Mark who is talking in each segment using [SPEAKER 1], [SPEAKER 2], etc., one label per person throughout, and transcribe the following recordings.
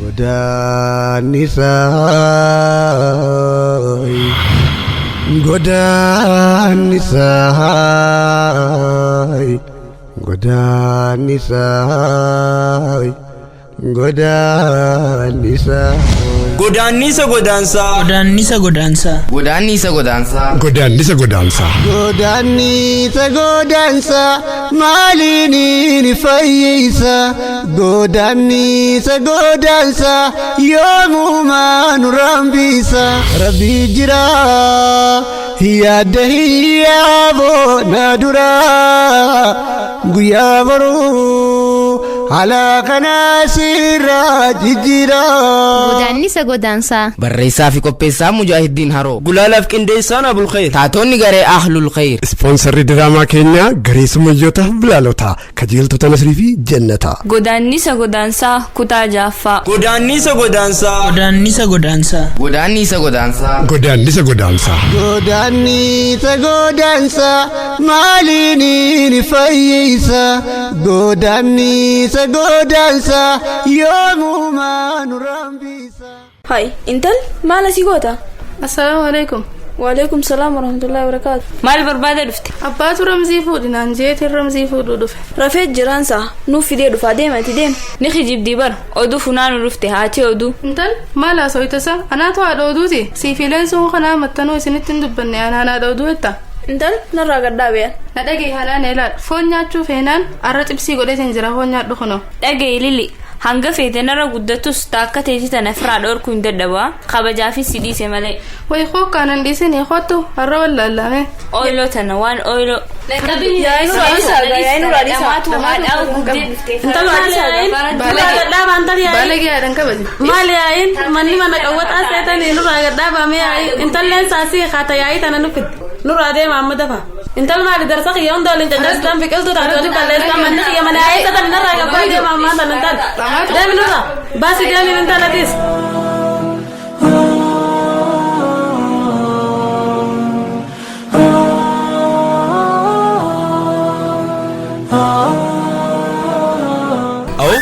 [SPEAKER 1] Godaannisa godaannisa godaannisa godaannisa.
[SPEAKER 2] Godaannisa godaansaa.
[SPEAKER 3] Godaannisa godaansaa.
[SPEAKER 4] Godaannisa godaansaa.
[SPEAKER 5] Godaannisa godaansaa.
[SPEAKER 1] Godaannisa godaansa maaliin fayyisa? Godaannisa godaansa yoomumaa nu rambisa? Rabbi jira yaadda hiyyaaboo na dura guyyaa boruu haala kana sirraa jijjiira.
[SPEAKER 6] Godaannisa godaansaa.
[SPEAKER 4] Barreessaa fi qopheessaa Mujaahidiin Haroo.
[SPEAKER 2] Gulaalaaf qindeessaan Abulkhayr.
[SPEAKER 4] Taatonni garee Ahlul Khayr.
[SPEAKER 5] Ispoonsarri diraamaa keenyaa garee sumayyoota Bilaalota kajeeltota Nasrii fi Jannata.
[SPEAKER 7] Godaannisa godaansaa kutaa jaaffaa.
[SPEAKER 2] Godaannisa godaansaa.
[SPEAKER 3] Godaannisa godaansaa.
[SPEAKER 4] Godaannisa godaansaa.
[SPEAKER 5] Godaannisa godaansaa.
[SPEAKER 1] Godaannisa godaansa maaliin fayyisa? Godaannisa godaansa yoomumaa nu rambisa?
[SPEAKER 7] Hai, intal maal asii goota?
[SPEAKER 8] Assalaamu alaikum.
[SPEAKER 7] Waalaikum salaam warahmatullahi wabarakaatu. Maal barbaada dhufte?
[SPEAKER 8] Abbaatu ramzii fuudhi naan jeetiin ramzii fuudhuu dhufe.
[SPEAKER 7] Rafee jiraansaa nuuf fidee dhufaa deemati deem. Ni kijibdii bara oduu funaanu dhufte haati oduu.
[SPEAKER 8] Intal maal haasawitasa anaatu haadha oduuti siifiileen sun kanaa maxxanuu isinitti hin dubbanne anaan haadha oduu jetta.
[SPEAKER 7] Intal narraa gaddaa beeyan.
[SPEAKER 8] Na dhagee halaan ilaal foon nyaachuu feenaan arra cibsii godheetiin jira foon nyaadhu kunoo.
[SPEAKER 7] Dhagee lili hanga feete narra guddatus taakka teeti tana firaa dhorkuu hin dadhabaa kabajaafis si dhiise malee.
[SPEAKER 8] Wayi kookkaan dhiisinii kottu har'a wallaallame.
[SPEAKER 7] Ooyiloo tana waan ooyiloo.
[SPEAKER 8] Baalagee haadhan kabaje.
[SPEAKER 9] Maal yaa'iin manni mana qawwaxaa seetanii nurraa gadhaabame yaa'iin intalleen saasii haata yaa'ii tana nuffit nurraa deema amma dafa. Intal maali darsa kiyya hunda waliin caccabsitan biqiltuu taate waliin balleessitan manni kiyya mana yaa'ii satan narraa gabbaa deema ammaa tana intal. Deemi nurraa baasi deemi intalatis.
[SPEAKER 2] Awo.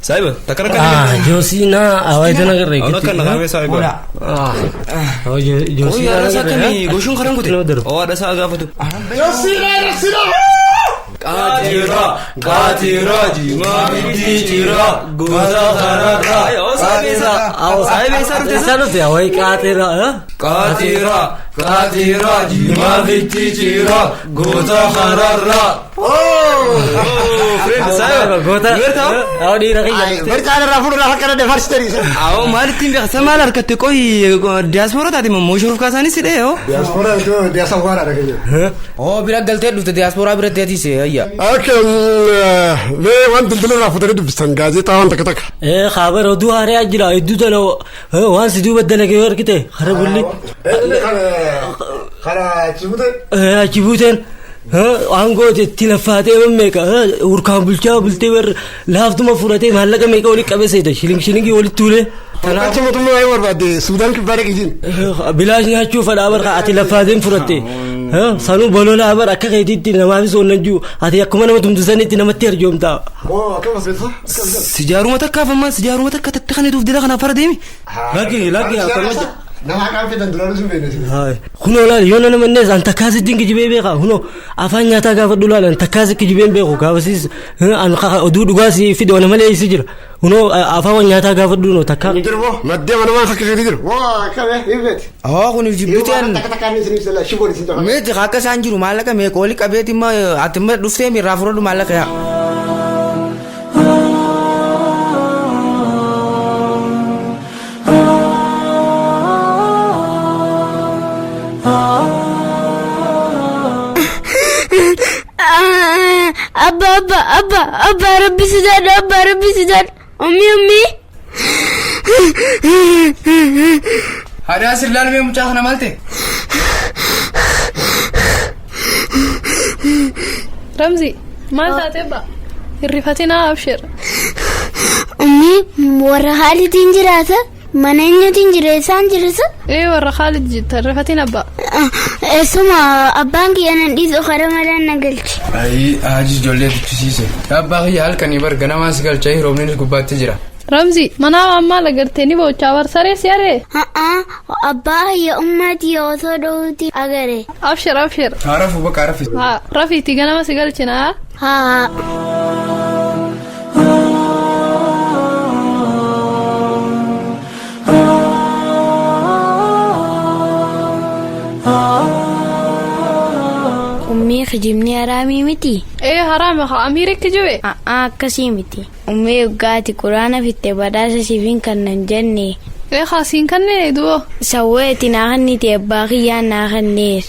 [SPEAKER 2] Saayiba takka rakka.
[SPEAKER 10] Ah, Josina awaitan agarre.
[SPEAKER 2] Awwa kan naqamee saayiba.
[SPEAKER 10] Ah,
[SPEAKER 2] Qoy haadha isaa akkamii goshuun karan kute? Oo haadha isaa gaafatu. Qaatira qaatira jimaa bitti jira gosa kararra. Saayiba isaa dhufte?
[SPEAKER 10] Isa dhufte awai qaatira.
[SPEAKER 2] Qaatira qaatira jimaa bitti jira gosa kararra. Friend saayiba.
[SPEAKER 10] Goota. Awwa dhiira kiyya.
[SPEAKER 1] Barcaan irraa fuudhu lafa kana dafarsitanii.
[SPEAKER 2] Awwa maalittiin beeksisa maal harkatte qoy diyaaspoora taate immoo shuruf kaasaanis hidhee yoo.
[SPEAKER 5] Diyaaspoora iddoo diyaaspoora dhageenye.
[SPEAKER 4] Oo bira galtee dhufte diyaaspooraa biratti atiise ayya.
[SPEAKER 5] Okay, mee waan daldala irraa fuutanii dubbistan gaazexaa waan takka takka.
[SPEAKER 10] Eh, khabar oduu haaraa jira iddoo tana waan si duuba dalage yoo argite hara bulli.
[SPEAKER 5] Kana achi buute.
[SPEAKER 10] Achi buuteen aangoo itti laffaatee meeqa urkaan bulchaa bultee warra laaftuma fudhatee maallaqa meeqa walitti qabeessite shiling shilingii walitti tuulee.
[SPEAKER 5] Achi mootummaa waa'ee barbaadde Suudaan kibbaa dhaqi
[SPEAKER 10] Bilaash nyaachuu fadhaa barqa ati laffaateen fudhatte. Sanuu bololaa bar akka keetiitti namaafis oollan jiru ati akkuma nama tumtusanitti namatti arjoomta.
[SPEAKER 5] Oo akkam asbeessa?
[SPEAKER 2] Sijaaruma takkaaf ammaa sijaaruma takka tatti kan ituuf dila kanaaf fara deemi.
[SPEAKER 10] Lakki lakki akkuma.
[SPEAKER 5] Nama haqaan feetan duraan sun beekne.
[SPEAKER 10] Kunoo laal yoo nama innis an takkaasittiin kijibee beeka kunoo afaan nyaataa gaafadhu laal an takkaasi kijibeen beeku gaafasiis an oduu dhugaas fide ona malee isi jira kunoo afaan nyaataa gaafadhu noo takkaa.
[SPEAKER 5] Jiru moo maddee manamaa takka keessa jiru. Woo akkam hin beeti.
[SPEAKER 4] Oo kun jibbiteen.
[SPEAKER 5] Takka takkaan isin ibsa shiboon isin tafa.
[SPEAKER 4] Meeti akka isaan jiru maallaqa meeqa oli qabeeti immoo ati immoo dhuftee irraa fudhadhu maallaqa yaa.
[SPEAKER 6] Abba abba abba abba rabbi sodaadhu abba rabbi sodaadhu ummi ummi.
[SPEAKER 4] Haadha as ilaalmee mucaa kana maal ta'e?
[SPEAKER 8] Ramzi maal taate abba? Hirrifatinaa abshir.
[SPEAKER 6] Ummi warra Haalitiin jiraata mana eenyuutiin jira isaan jirisa?
[SPEAKER 8] Ee warra Khaalid jirta hirrifatin abba.
[SPEAKER 6] Eessuma abbaan kiyya nan dhiisu karaa malaan na galche.
[SPEAKER 4] Ayi haji ijoollee fichisiise. Abbaa kiyya halkanii bar ganamaa si galchee roobnis gubbaatti jira.
[SPEAKER 8] Ramzi manaa waan maal agartee ni boochaa barsaree si aree?
[SPEAKER 6] Haa abbaa hayya ummati osoo dhowuti agare.
[SPEAKER 8] Abshir abshir.
[SPEAKER 11] Haa rafu bakka rafi.
[SPEAKER 8] Haa rafiitti ganama si galchinaa.
[SPEAKER 6] Haa.
[SPEAKER 12] Ummii kijibni haraamii miti?
[SPEAKER 8] Ee haraami haa amiiri kijibe.
[SPEAKER 12] A'aa akkasii miti. Ummii dhugaati quraana fitte badhaasa siifin kannan jenne.
[SPEAKER 8] Ee haa siin kanneen du'o.
[SPEAKER 12] Sawweeti naa kannite abbaa kiyyaa naa kanneer.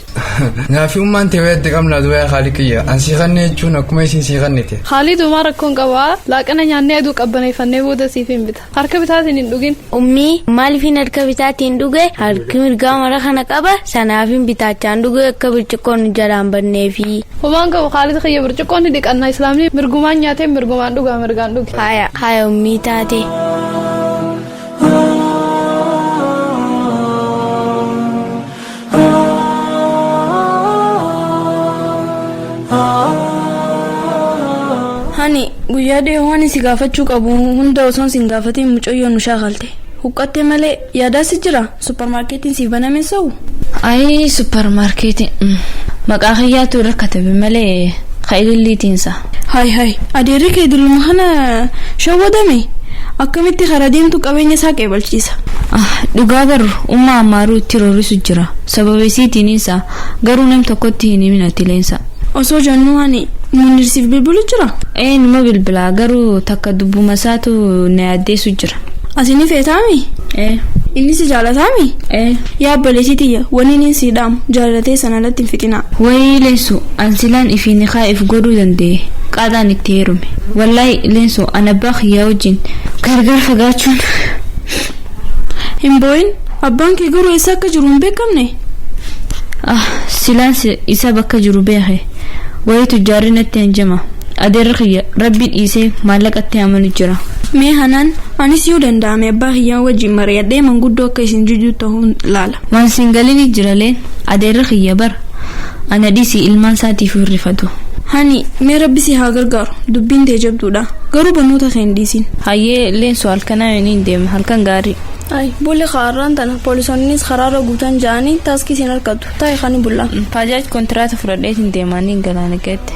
[SPEAKER 11] Naafi ummaan ta'e wayatti qabna du'a haali kiyya. An sii kannee jechuun akkuma isin sii kannite.
[SPEAKER 8] Haalli duumaa rakkoon qabaa laaqana nyaannee aduu qabbaneeffannee booda siif hin bita. Harka bitaatiin hin dhugin.
[SPEAKER 12] Ummii maaliifin harka bitaatiin dhuge harki mirgaa mara kana qaba sanaafin bitaachaan dhuge akka birciqqoon nu jalaan banneefi.
[SPEAKER 8] Homaan qabu Khaalid kiyya birciqqoon ni dhiqanna islaamni mirgumaan nyaatee mirgumaan dhugaa mirgaan dhuge.
[SPEAKER 12] Haya haya ummii taate.
[SPEAKER 13] Hani guyyaa dhiyoo waan si gaafachuu qabu hunda osoo sin gaafatiin mucayyoon nu shaakalte. Huqqattee malee yaadaas jira supparmaarkeetiin siif baname sa'u.
[SPEAKER 7] Ayi supparmaarkeetiin maqaa kiyyaatu irra katabe malee ka ililliitiinsa.
[SPEAKER 13] Hay hay adeerri kee dulluma kana shawwadame akkamitti karaa deemtu qabeenya isaa qeebalchiisa.
[SPEAKER 7] Dhugaa garuu umma ammaaruu itti roorrisu jira sababa isiitiinisa garuu nam tokkotti hin himin ati leensa.
[SPEAKER 13] Osoo jennuu hani munirsiif bilbilu jira.
[SPEAKER 7] Ee numa bilbilaa garuu takka dubbuma isaatu na yaaddeessu jira.
[SPEAKER 13] Asini feetaami?
[SPEAKER 7] Ee.
[SPEAKER 13] Inni si jaalataami?
[SPEAKER 7] Ee.
[SPEAKER 13] Yaa obboleettii tiyya wanni inni si dhaamu jaalatee sana alatti hin fixinaa.
[SPEAKER 7] Wayii leensu an silaan ifiin kaa'eef godhuu danda'e qaadaan itti heerume. Wallaahi leensu an abbaa kiyyaa wajjin gargar fagaachuun.
[SPEAKER 13] Hin boo'in abbaan kee garuu eessa akka jiru hin beekamne?
[SPEAKER 7] Ah silaan isa bakka jiru beeke wayii tujjaarri natti hanjama adeerri kiyya rabbi dhiisee maallaqatti amanu jira.
[SPEAKER 13] Mee hanaan anis yoo danda'ame abbaa kiyyaa wajjin mari'adhee manguddoo akka isin jijjiiru ta'uun laala.
[SPEAKER 7] Waan singaliin jiraleen adeerri kiyya bara ana dhiisii ilmaan isaatiif hirrifatu.
[SPEAKER 13] Hani mee rabbi si haa gargaaru dubbiin tee jabduudha garuu barnoota kee hin dhiisin.
[SPEAKER 7] Hayyee leensu halkanaa hin deema halkan gaarii.
[SPEAKER 13] Ay bulli kaarraan tana poolisoonnis karaarra guutan ja'anii taaskii siin harkatu taa'e kan bulla.
[SPEAKER 7] Paajaaj kontiraata fudhadheetiin deemanii galaana ga'etti.